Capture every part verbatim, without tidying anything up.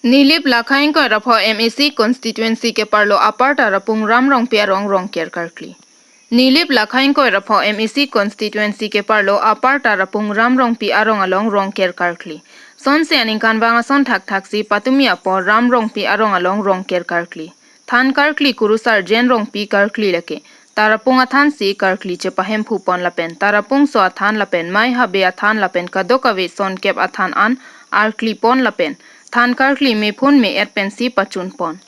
Nilip Lakha ingkoi ra pho M A C constituency keparlo Upper Tarapung Ram Rongpi arong Rongker karkli. Nilip Lakha ingkoi ra pho M A C constituency keparlo Upper Tarapung Ram Rongpi arong along Rongker karkli. Sonsi aningkanvang ason thakthaksi patumi apor Ram Rongpi arong along Rongker karkli. Than karkli kurusar Jen Rongpi karkli lake Tarapung athansi karkli chepahemphu pon lapen Tarapungso athan lapen Mai Habe athan lapen kadokave sonkep athan an arkli pon lapen than karkli mephun me-et pensi pachun pon.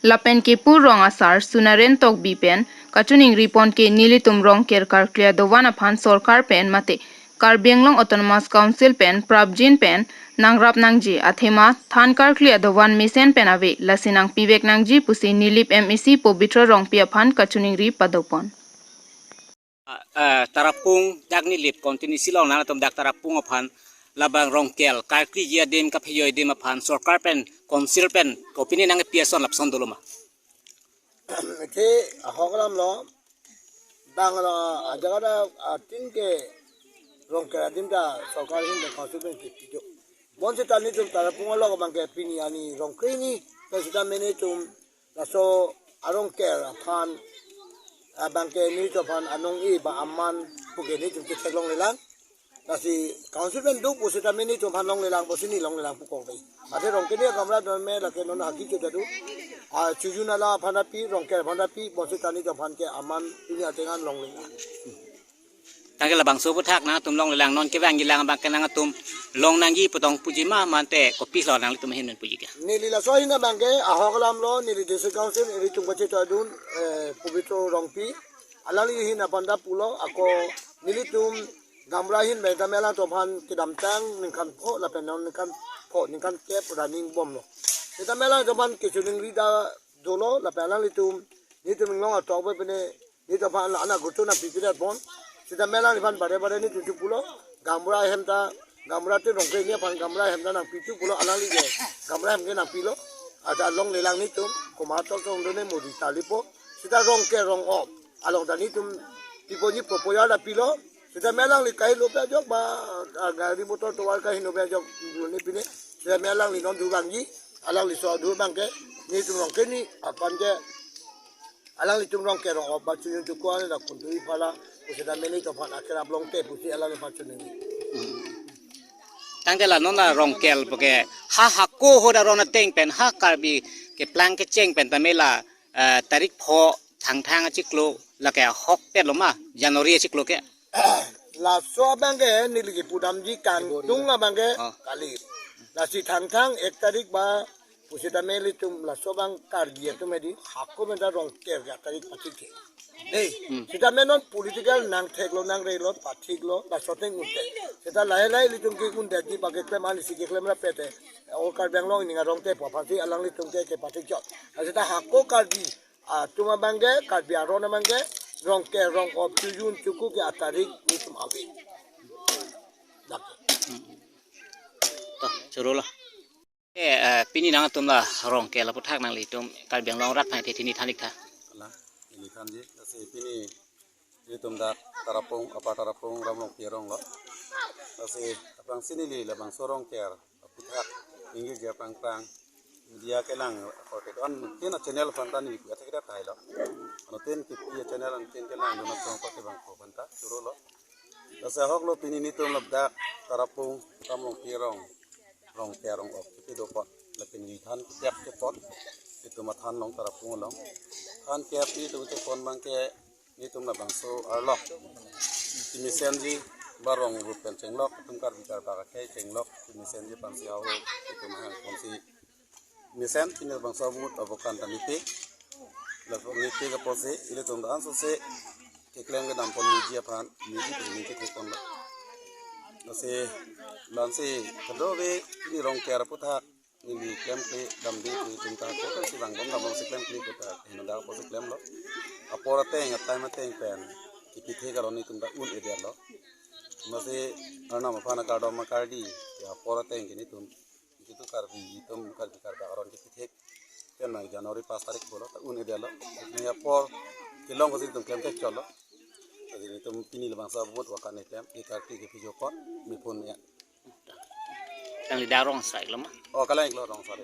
Lapen kepu rong asar Sunaren Tokbi pen kachiningri pon ke nelitum Rongker karkli adovan aphan sorkar pen mate Karbi Anglong Autonomous Council pen prapjin pen nangrap nangji athema than karkli adovan mesen pen ave, lasi nangpivek nangji pusi Nilip M A C Pobitro Rongpi aphan kachiningri padopon. Ah, ah, Tarapung dak Nilip constituency along nangtum dak Tarapung aphan labang Rongker karkliji adim kaphejo adim aphan sorkar pen council pen kopine nangpi ason lapuson dolo ma? Ke ahok alam lo, bang lo, ajaga da atin ke Rongker adim ta sorkar hin da council pen ke pijo. Bonsita nelitum Tarapung along abang ke pini ani Rongker ni, bonsita nelitum laso a-Rongker aphan, abang ke nelitum aphan anong-e ba aman pu ke nelitum chetheklonglelang. Lasi council pen do pusita nelitum aphan longlelang pusi ne longlelang pukok dei. Athe Rongker ni agamra don me lake non haki chuta do. A, chujun ala aphan api, Rongker aphan api, bonsita nelitum aphan ke aman pini ateng an longlelang. Tangke labangso aphuthak nangtum longlelang, non kevangjilang abang ke nangtum long nangji pu tong puji ma, mate kopilo nanglitum ahin pen puji ke? Neli laso ahin abang ke ahok alam lo, neli district council, nelitum kachetongdun, eh, Pobitro Rongpi. Alangli ahin aphan ta pulo, ako nelitum gaonbura ahin pen ta me alangtum aphan kedamtang ningkan pho lapen non ningkan pho, ningkan kep running bomlo. Seta me alangtum aphan kachiningri ta dolo, lapen alanglitum, nelitum inglong atok pen pine nelitum aphan la ana gutu nangpipedet pon. Seta me alangliphan bare bare nelitum chepulo. Gaonbura ahem ta, gaonbura te Rongker ni aphan gaonbura ahem ta nangpi chepulo, alangli ke gaonbura ahem ke nangpilo. Ata longlelang nelitum, komat tong tong done modi talipo. Seta Rongker Rong-op along ta nelitum pipo ni proposal ta pilo. Seta me alangli kahelo pe ajok ba, ah, gari motor tovar kahelo pe ajok done pine. Seta me alangli non dovangji, alangli so do abang ke nelitum Rongker ni aphan ke alanglitum Rongker Rong-op ba chujun chuku an la kuntui pala, pusita nelitum aphan akerap longte pusi alangliphan choningri. Tangte la non la Rongker pu ke ha hako hoda ron ateng pen ha Karbi keplang kecheng pen tame la, eh, tarik pho Thangthang achiklo lake ahokpet lo ma, January achiklo ke? Laso abang ke neli kepudamji kangtung abang ke, oh, kali. Lasi Thangthang ek tarik ba pusita nelitum laso abang Karbi atum edi hako pen ta Rongker ke tarik pathik ke. Dei, hmm, seta me non political nangtheklo nangrelo pathiklo, laso ateng un-e. Seta lahai lahai ilitum ke un-edetji, pakeklem ansi keklem rapet te. All Karbi Anglong ining arong te pu aphansi alanglitum ke kepathik chot. Seta hako Karbi atum abang ke, Karbi aron abang ke, Rongker Rong-op chujun chuku ke atarik nelitum ave. Dak. To, choro lo. Eh, eh, pini nangtum la Rongker aphuthak nanglitum Karbi Anglong arat aphan the thini than-ik tha. La, thini thanji, lasi pini nelitum dak Tarapung, Upper Tarapung, Ram Rongpi arong lo. Lasi aphrangsi neli labangso Rongker aphuthak inggi ja prang prang media kelang korte don tin a-channel aphan ta neli athek ta thailo. Anuttin kipi a-channel anuttin kelang dun aphrang korte bangphu aphan ta choro lo. Lasi ahok lo pini nelitum ladak Tarapung, Ram Rongpi arong, Rongker Rong-op kipi do apot, lapen neli than kep ke apot, itum athan along Tarapung along. Than kep itum itum pon abang ke nelitum labangso arlo kemesenji ba rong rup pen chenglok, itum Karbi Karbak akhei chenglok kemesenji aphansi ahok itum hang ponsi mesen pini labangso ahut abokan ta nipik. Laso nipik apotsi ilitum ta ansose keklem kedam pon meji aphan, meji pini kethek ponlo. Lasi la-ansi kadokave pini Rongker aphuthak neli klemkle damde pu itum ta kokan si vangbom dambom si klemkle pu ta heno dak apotsi klemlo. Apor ateng, a-time ateng pen kipithek aron itum ta un-edetlo. Lasi Arnam aphan akardom akardi, ya apor ateng ke nelitum itum Karbi, itum Karbi Karbak aron kipithek pen nang January pas tarik pulo ta un-edetlo. Neli apor kelong kosi itum klemthek chotlo. Jadi nelitum pini labangso ahut wakan eklem, ikarti ke pijo kon, mephun ya. Neli dak Rongsa-ik lo ma. Oh, kalang-ik lo Rongsa lo.